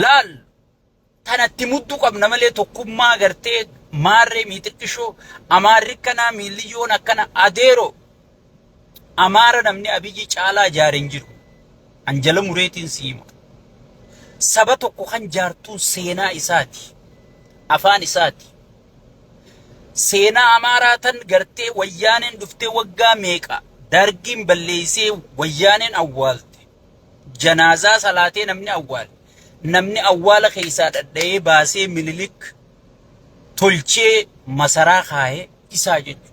Laal tanatti mudduu qabna malee tokkummaa gartee maarree miixiqqishoo amaarri akkanaa miilliyyoon akkana adeero amaara namni abiyyi caalaa jaare hin jiru. An jala mureetiin si hima. Saba tokko kan jaartuun seenaa isaati. Afaan isaati. Seenaa Amaaraa tan gartee wayyaaneen dhuftee waggaa meeqa dargiin balleessee wayyaaneen awwaalte. Janaazaa salaatee namni awwaale. Namni awwaala keessaa dhadha'ee baasee Minilik tolchee masaraa kaa'ee isaa jechuudha.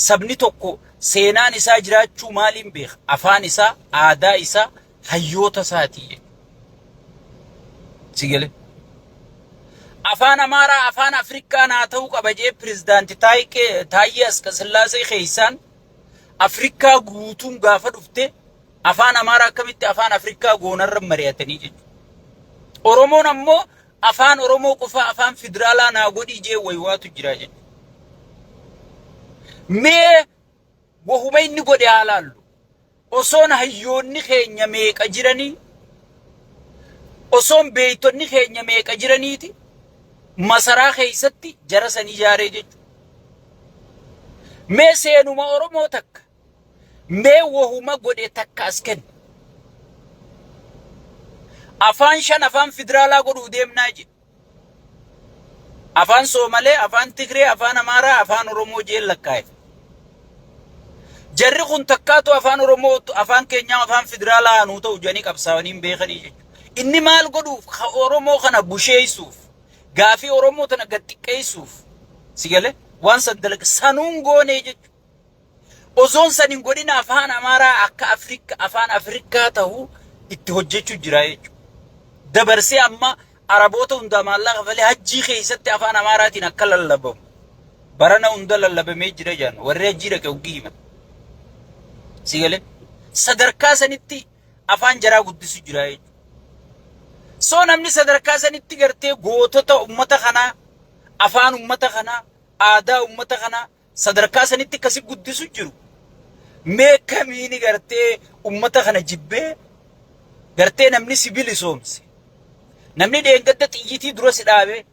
Sabni tokko seenaan isaa jiraachuu maaliin beeka? Afaan isaa, aadaa isaa, hayyoota isaatii jechuudha. Si galee? Afaan Amaaraa afaan Afrikaa naa ta'uu qaba jee pirezidaanti Taayyee Asqasillaasee keessaan Afrikaa guutuun gaafa dhufte afaan Amaaraa akkamitti afaan Afrikaa goonarra mari'atanii jechuudha. Oromoon ammoo afaan Oromoo qofa afaan federaalaa naa godhii jee waywaatu jira jechuudha. Mee wahuma inni godhe haa laallu. Osoon hayyoonni keenya meeqa jiranii, osoon beeytonni keenya meeqa jiraniiti masaraa keessatti jara san ijaaree jechuudha. Mee seenuma Oromoo takka, mee wahuma godhe takka as kenna. Afaan shan afaan federaalaa godhuu deemnaa jedhe. Afaan Soomalee, afaan Tigree, afaan Amaaraa, afaan Oromoo jeen lakkaa'e. Jarri kun takkaatu afaan Oromoo, afaan keenyaa afaan federaalaa nuu ta'u jedhanii qabsaa'anii hin beekanii jechuudha. Inni maal godhuuf ka Oromoo kana busheessuuf, gaafii Oromoo tana gad xiqqeessuuf, si galee waan san dalaga sanuun goonee jechuudha. Osoon san hin godhin afaan Amaaraa akka Afrika afaan Afrikaa ta'u itti hojjechuu jira jechuudha. Dabarsee amma Araboota hundaa maallaqa kafalee hajjii keessatti afaan Amaaraatiin akka lallabamu. Barana hunda lallabamee jira jedhan warri hajjii dhaqe hoggii himan. Si galee sadarkaa sanitti afaan jaraa guddisu jira jechuudha. So namni sadarkaa sanitti gartee gootota ummata kanaa afaan ummata kanaa aadaa ummata kanaa sadarkaa sanitti akkasi guddisu jiru. Mee kamiini gartee ummata kana jibbee gartee namni si bilisoomse. Namni dheengadda xiyyitii dura si dhaabee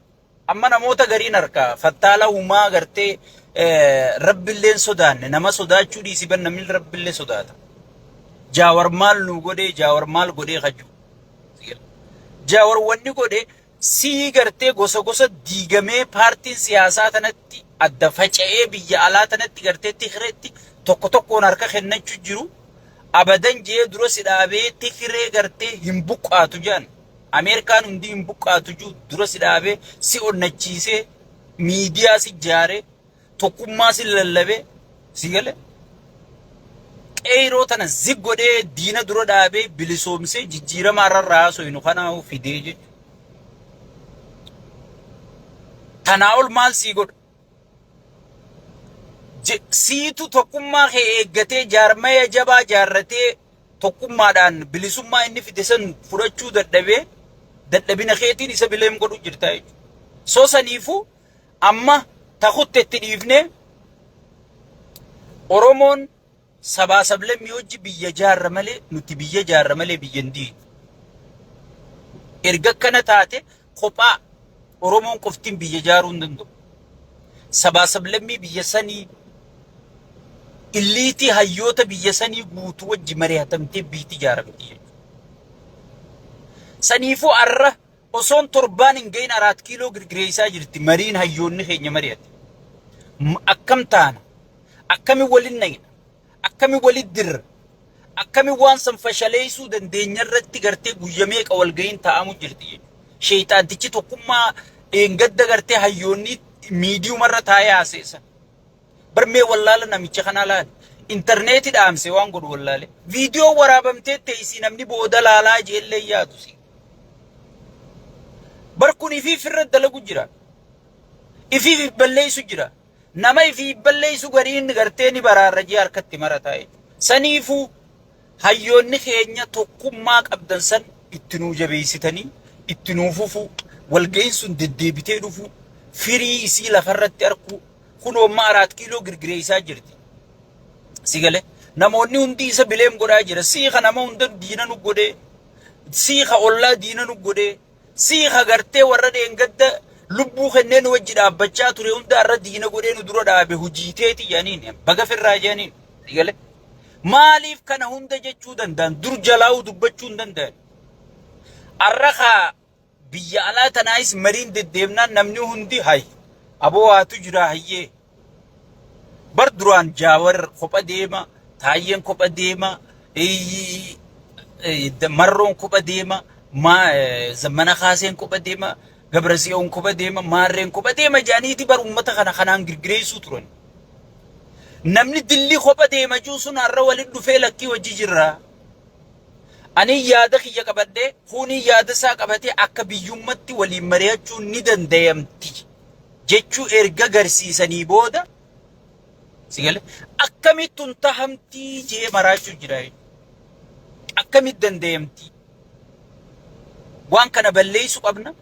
amma namoota gariin harkaa fattaala humaa gartee rabbilleen sodaanne nama sodaachuu dhiisi ban namni rabbillee sodaata. Jaawar maal nu godhee jaawar maal godhee kaju. Jaawar wanni godhe Sii gartee gosa gosa diigamee paartiin siyaasaa tanatti adda faca'ee biyya alaa tanatti gartee Tigireetti tokko tokkoon harka kennachu jiru. Abadan jee dura si dhaabee Tigiree gartee hin buqqaatu jedhan. Ameerikaan hundi hin buqqaatu jiru dura si dhaabee si onnachiisee miidiyaa si jaaree tokkummaa si lallabee si gale. Qeeyroo tana zig godhee diina dura dhaabee bilisoomsee jijjiirama har'a haasoynu kanaa fidee jechuudha. Tanaa ol maal sii godha? Siitu tokkummaa kee eeggatee jaarmaya jabaa jaarratee tokkummaadhaan bilisummaa inni fide san fudhachuu dadhabee dadhabina keetiin isa bileem godhu jirta jechuudha. Soo saniifuu Amma ta kutte itti dhiifnee Oromoon sabaa sablammii hojji biyya jaarra malee nuti biyya jaarra malee biyya hin diignu. Erga akkana taate kophaa Oromoon qoftiin biyya jaaruu hin danda'u. Sabaa sablammii biyya sanii illiitii hayyoota biyya sanii guutuu wajji mari'atamtee biyyti ijaaramti jechuudha. Saniifuu arra Osoon torbaan hin gahin Araat Kiiloo girgireessaa jirti mariin hayyoonni keenya mari'ate. Akkam taana? Akkami walin nayna? Akkami walit dirra? Akkami waan san fashaleessuu dandeenya irratti gartee guyya meeqa walgahiin taa'amu jirti jechuudha. Sheeyxaantichi tokkummaa dheengadda gartee hayyoonni miidiyumarra taa'ee haaseessan. Bar mee wallaala namicha kanaa laali. Intarneeti dhaamse waan godhu wallaale. Viidiyoo waraabamtee teessii namni booda laalaa jeellee yaadu si. Bar kun ifii firra dalagu jira. Ifiif balleessu jira. Nama ifii balleessu gariin gartee ni baraarra jee harkatti marataa jechuudha. Saniifuu Hayyoonni keenya tokkummaa qabdan san itti nuu jabeessitanii, itti nuu fufuu, walga'iin sun deddeebitee dhufuu, firii isii lafarratti arkuu, kunoo amma Araat Kiiloo girgireessaa jirti. Si galee? Namoonni hundi isa bileem godhaa jira. Sii ka nama hunda diina nu godhee. Sii ka ollaa diina nu godhee, sii ka gartee warra dheengadda lubbuu kennee nu wajji dhaabbachaa ture hunda har'a diina godhee nu dura dhaabe hujii teeti jedhaniin baga firraa jedhaniin. Sigale. Maaliif kana hunda jechuu danda'an? Dur jalaa'uu dubbachuu hin danda'an. Har'a kaa biyya alaa tanaayis mariin deddeemnaan namni hundi hay aboo waatu jira hayyee. Bar duraan Jaawar kopha deema, Taayyeen kopha deema, Marroon kopha deema, Zammana Kaaseen kopha deema, Gabratsiyoon kopha deema, Maarreen kopha deema jedhaniiti bar uummata kana kanaan girgireessuu turan. Namni dilli kopha deema jiru sun har'a walitti dhufee lakkii wajji jirra. Ani yaada kiyya qabadhee kuunii yaada isaa qabatee akka biyyummatti waliin mari'achuun ni dandayamti jechuu erga garsiisanii booda si gale akkamitti tun tahamtii jee maraachuu jira jechuudha. Akkamitti dandayamtii? Waan kana balleessu qabna.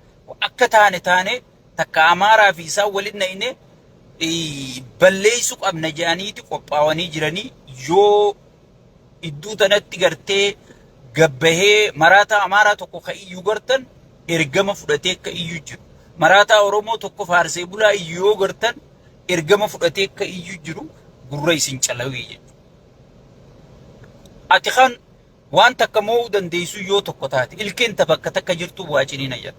Akka taane taane takka Amaaraa fi isaan waliin na'ine balleessu qabna jedhaniiti qophaawanii jiranii yoo idduu tanatti gartee gabbahee maraataa Amaaraa tokko ka iyyuu gartan ergama fudhatee akka iyyuu jiru. Maraataa Oromoo tokko faarsee bulaa iyyuu yoo gartan ergama fudhatee akka iyyuu jiru gurra isin calawii jechuudha. Ati kan waan takka moo'uu dandeessu yoo tokko taate ilkeen ta bakka takka jirtu waa ciniina jedha.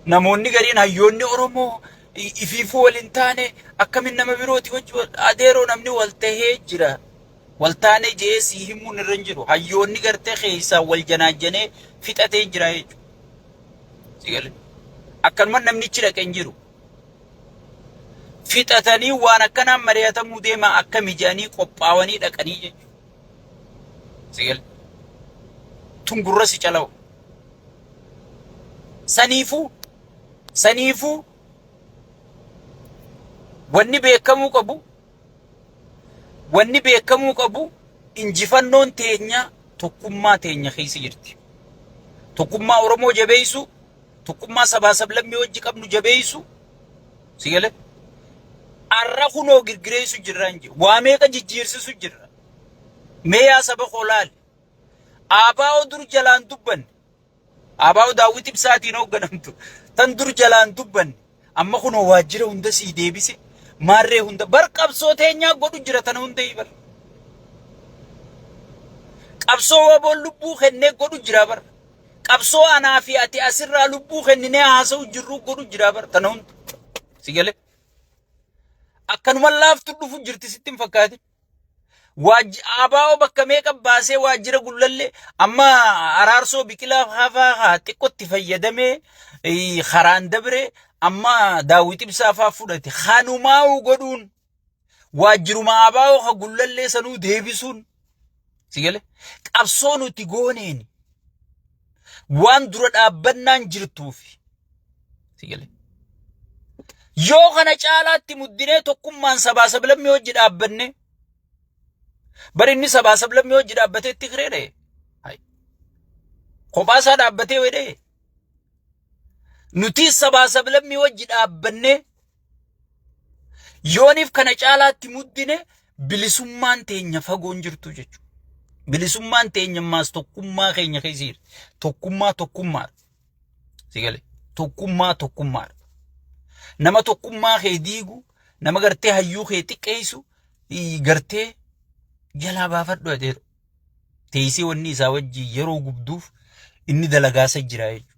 Namoonni gariin hayyoonni Oromoo ifiifuu wal hin taane akkamin nama birooti wajji adeeroo namni wal tahee jira. Wal taane je'ee sii himuun irra hin jiru. Hayyoonni gartee keessaa wal janaajjanee fixatee jira jechuudha. Si galee? Akkanuma namnichi dhaqe hin jiru. Fixatanii waan akkanaan mari'atamuu deemaa akkami jedhanii qophaawanii dhaqanii jechuudha. Si galee? Tun gurra si calawu. Saniifuu saniifuu wanni beekamuu qabu wanni beekamuu qabu injifannoon teenya tokkummaa teenya keessa jirti. Tokkummaa Oromoo jabeessu, tokkummaa sabaa sablammii wajji qabnu jabeessu, si galee? Arra kunoo girgireessu jirra hin jiru. Waa meeqa jijjiirsisu jirra. Mee yaa saba koo laali. ABO dur jalaan dubbanne. ABO Daawwit Ibsaatiin hoogganamtu. Tan dur jalaan dubbanne. Amma kunoo waajjira hunda sii deebise. Maarree hunda bar qabsoo teenyaa godhu jira tana hunda bar. Qabsoo waboon lubbuu kennee godhu jira bar. Qabsoo anaa fi ati asirraa lubbuu kenninee haasa'u jirru godhu jira bar tana hunda. Si galee? Akkanuma laaftu dhufu jirti sitti hin fakkaatin. ABO bakka meeqa baasee waajjira gullallee amma araarsoo biqilaa hafaa haa xiqqootti fayyadamee karaan dabre amma daawwit ibsaa faa fudhate kanumaa'u godhuun waajjiruma ABO ka gullallee sanuu deebisuun si gale qabsoo nuti gooneen waan dura dhaabbannaan jirtuufi Si gale. Yoo kana caalaatti muddinee tokkummaan sabaa sablammii hojii dhaabbanne bar inni sabaa sablammii hojii dhaabbatee itti kiree dha'e. Kophaa isaa dhaabbatee wedhee. Nuti sabaa sablammii hojii dhaabbannee Yooniif kana caalaatti muddine bilisummaan teenya fagoon jirtu jechuudha. Bilisummaan teenya ammaas tokkummaa keenya keessa jirti. Tokkummaa tokkummaadha. Si galee tokkummaa tokkummaadha. Nama tokkummaa kee diigu, nama gartee hayyuu kee xiqqeessu, gartee jalaa baafadhu adeero. Teessee wanni isaa wajjin yeroo gubduuf inni dalagaasa jira jechuudha.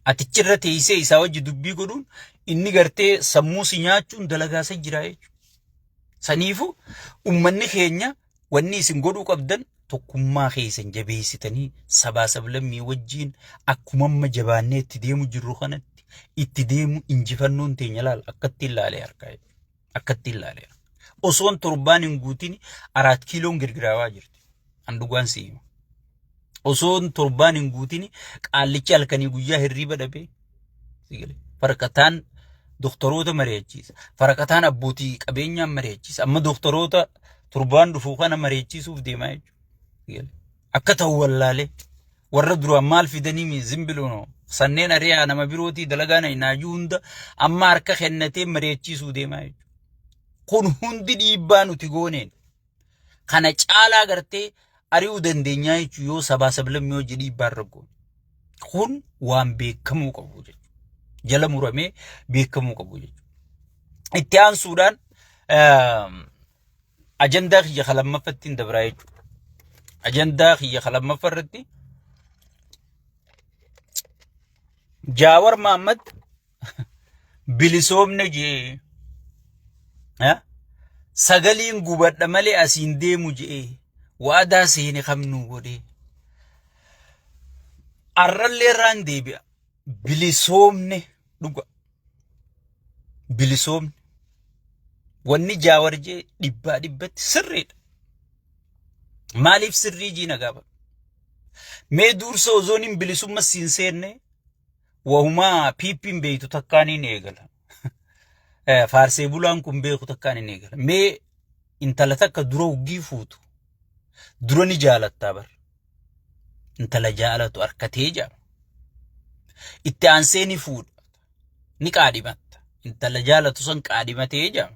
Atichirra teessee isaa wajji dubbii godhuun inni gartee sammuu si nyaachuun dalagaasa jira jechuudha. Saniifuu ummanni keenya wanni isin godhuu qabdan tokkummaa keessan jabeessitanii sabaa sablammii wajjiin akkuma amma jabaannee itti deemu jirru kanatti itti deemu injifannoon teenya laala akkatti ilaalee harkaa akkatti ilaalee osoon torbaan hin guutin araat kiiloon girgiraawaa jirti. An dhugaan si hima. Osoon torbaan hin guutin qaallichi halkanii guyyaa hirriiba dhabee faraqataan doktoroota mari'achiisa. Faraqataan abbootii qabeenyaan mari'achiisa. Amma doktoroota torbaan dhufu kana mari'achiisuuf deemaa jechuudha. Akka ta'u wallaalee warra duraan maal fidanii mi zimbiluno sanneen ari'aa nama birootii dalagaa naajuu hunda amma harka kennatee mari'achiisuu deemaa jechuudha. Kun hundi dhiibbaa nuti gooneen. Kana caalaa gartee ari'uu dandeenyaa jechuun yoo sabaa sablammii hojii dhiibbaa irra goone. Kun waan beekamuu qabu jechuudha. Jala muramee beekamuu qabu jechuudha. Itti aansuudhaan ajandaa kiyya ka lammaffatti hin dabraa jechuudha. Ajandaa kiyya ka lammaffaa irratti Jaawar Mahaammad bilisoomne jee sagaliin gubadha malee asiin deemu jee waadaa seene kamnuu godhee arrallee irraan deebi'a bilisoomne dhuga bilisoomne wanni jaawar jee dhibbaa dhibbatti sirriidha. Maaliif sirrii jiina gaafa? Mee dursa ozooniin bilisumma siin seenne wahumaa piippiin beektu takkaan hin eegala. Faarsee bulaan kun beeku takkaan hin eegala. Mee intala takka dura huggii fuutu dura ni jaalattaa bar. Intala jaalatu harkatee jaama. Itti aansee ni fuudha. Ni qaadhimatta. Intala jaalatu san qaadhimatee jaama.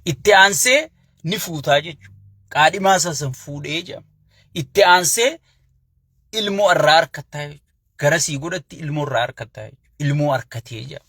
Itti aansee ni fuutaa jechuudha. Qaadhimaa isaa san fuudhee jaama. Itti aansee ilmoo irraa harkattaa jechuudha. Gara sii godhatti ilmoo irraa harkattaa jechuudha. Ilmoo harkatee jaama.